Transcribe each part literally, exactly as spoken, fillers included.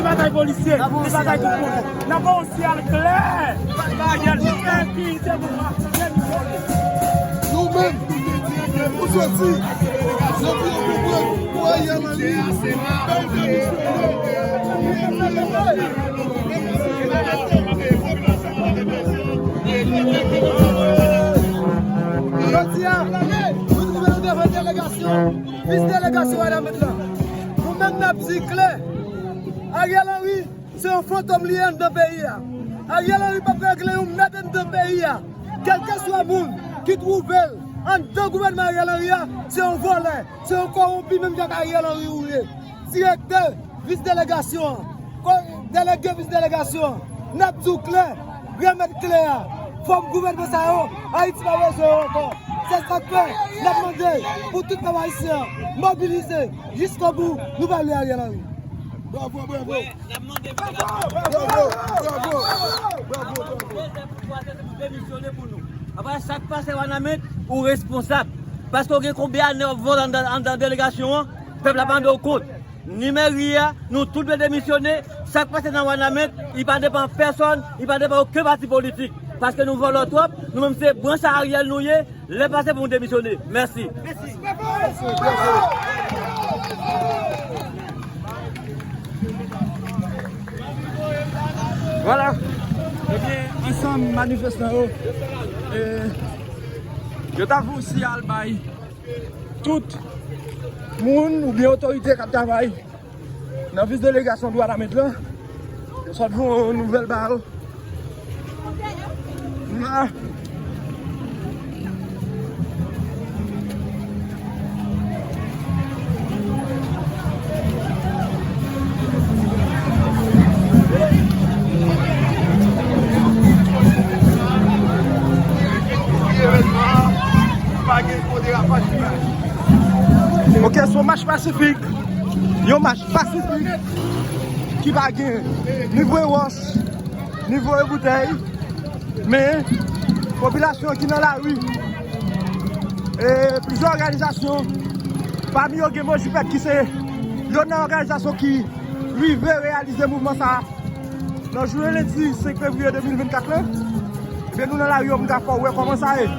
Batay polisye, se batay kont moun. N ap ba w yon siyal klè. Ariel, se pou demisyonnen. Nou menm, nou soti nan biro kongrè pou Ariel Henry, fè l demisyonnen. Jodi a, nou twouve nou devan delegasyon, vis delegasyon Wanament la. Nou menm n ap di klè, Ariel Henry, se yon fantom li ye anndan peyi a. Ariel Henry p ap regle yon mèt anndan peyi a. Kèlkeswa moun ki twouve l anndan gouvènman Ariel Henry a, se yon vòlè, se yon kòwonpi menm jan ak Ariel Henry ou ye. Direktè, vis delegasyon an, ko-, delege vis delegasyon an, n ap di w klè, remèt kle a, fòm gouvènman sa yo, Ayiti pa bezwen yo ankò. Se sa k fè n ap mande pou tout pèp ayisyen an mobilize jiskobou, nou pa vle Ariel Henry. Bravo, bravo. N ap mande pou Bravo, bravo, bravo, bravo. Pou kwaze, se pou demisyone pou nou. Apa sa k pase Wanament, ou responsab. Paske w gen konbyen ane w ap vòlè anndan, anndan delegasyon an, pèp la mande w kont. Ni mèri a, nou tout dwe demisyone. Sa k pase nan Wanament, li pa depann pèsòn, li pa depann okenn pati politik. Paske nou vòlò twòp, nou menm se branch a Ariel nou ye, lè pase pou nou demisyone. Mèsi. Vwala. Ebyen, ansanm manifestan yo, e, yo ta voye yon siyal bay tout moun oubyen otorite k ap travay nan vis delegasyon Wanament la, yo sot voye yon nouvèl ba yo. Mwen la. Ok, se yon mach pasifik. Yon mach pasifik ki pa gen ni voye wòch, ni voye boutèy. Men, popilasyon ki nan lari, e plizyè òganizasyon, pami yo gen Mojipèt ki se yonn nan òganizasyon ki rive reyalize mouvman sa a. Nan jounen lendi senk fevriye de mil vennkat la, ebyen, nou nan lari yo, m ta fè w wè kòman sa ye.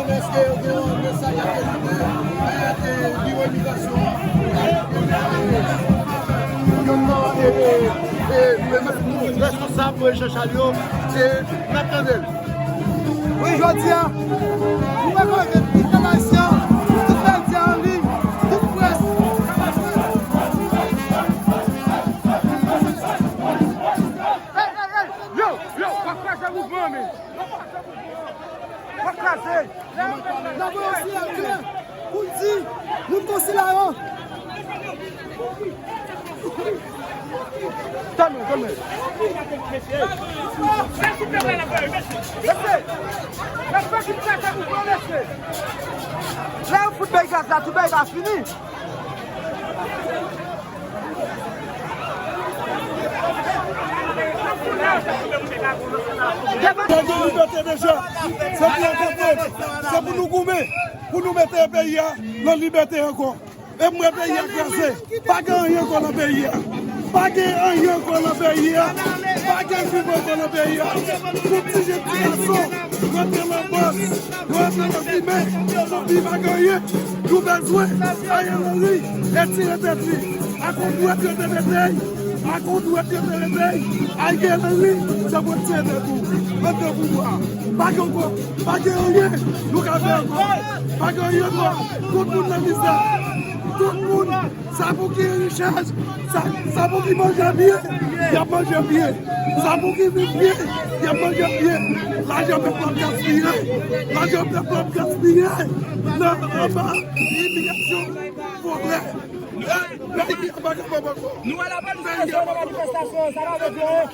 Èske yo gen yon mesaj y ap delivre nan biwo imigrasyon an? Yo nan, e, e, e, responsab pou echanj yo, e, n ap tande l. Wi, jodi a, nou pa ka wè tout pèp ayisyen, tout medya an liy, tout près. Ey, ey, ey! Yo, yo, w ap kraze mouvman an, men. W ap kraze. N ap voye yon siyal klè pou n di moun konsila yo. Tann mwen, tann mwen. Mesye, mesye, lè yo fout bay gaz la, tout bagay la fini. Gade libète deja. Se pou yo kanpe. Se pou nou goumen. Pou nou mete peyi a nan libète ankò. E m wè peyi a kraze. Pa gen anyen ankò nan peyi a. Pa gen anyen ankò nan peyi a. Pa gen viv ankò nan peyi a. Pou ti jen ti gason rantre nan bòs, rantre nan fimen, pou viv pa gen anyen. Nou bezwen Ariel Henry retire tèt li. Ak yon dwèt yo te mete l. Ak yon dwèt yo te mete l. Ariel Henry, se pou retire tèt ou. Rantre pouvwa. Pa gen ankò, pa gen anyen nou ka fè ankò. Pa gen anyen ankò. Tout moun nan mizè. Tout moun, sa pou ki richès, sa, sa pou ki manje byen, y ap manje byen. Sa pou ki viv byen, y ap manje byen. Lajan pèp la ap gaspiye. Lajan pèp la ap gaspiye. Nan anba imilyasyon, pwoblèm. Peyi a pa kapab ankò. Nou wè lapolis pase nan manifestasyon, sa pa vle di anyen.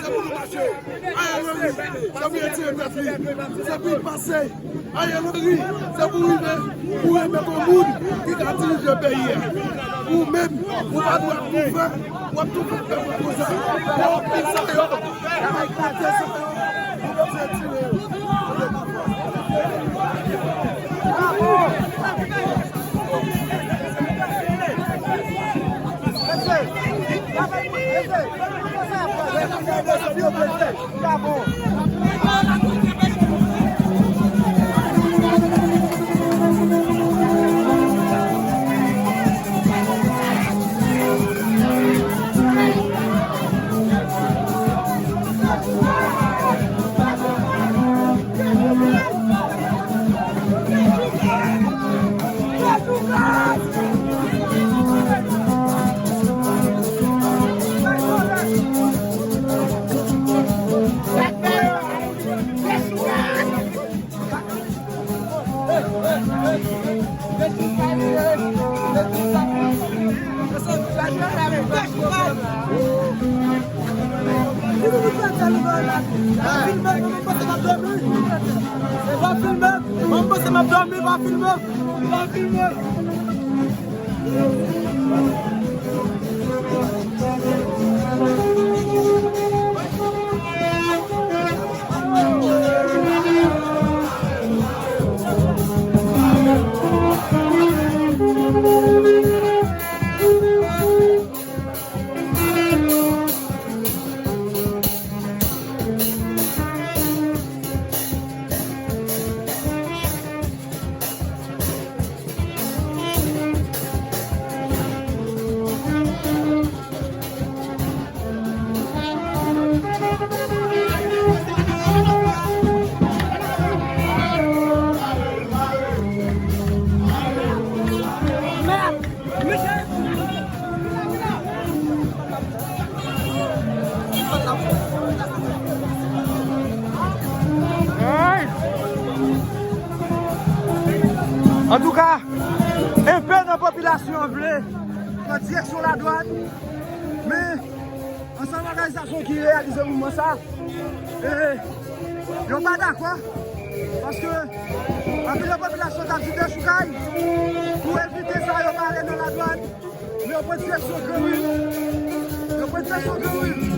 Se pou nou mache. Ariel Henry, se pou retire tèt li. Se pou l pase. Ariel Henry, se pou rive, pou remèt yon moun ki ka dirije peyi a. Ou menm, ou pa dwe ap tou fè, w ap tou fè pèp la konsa. Yo, pizza yo, yo bay kote sa yo, nou bezwen tire yo. Va filme, mwen panse m ap dòmi. Va filme, mwen panse m ap dòmi, va filme. Va filme. Antouka, enpe nan popilasyon an vle pran direksyon ladwàn, men ansanm òganizasyon ki reyalize mouvman sa, e, yo pa dakò, paske anpil nan popilasyon t ap di dechoukay, pou evite sa, yo pa ale nan ladwàn, men yo pran direksyon Granvil. Yo pran direksyon Granvil.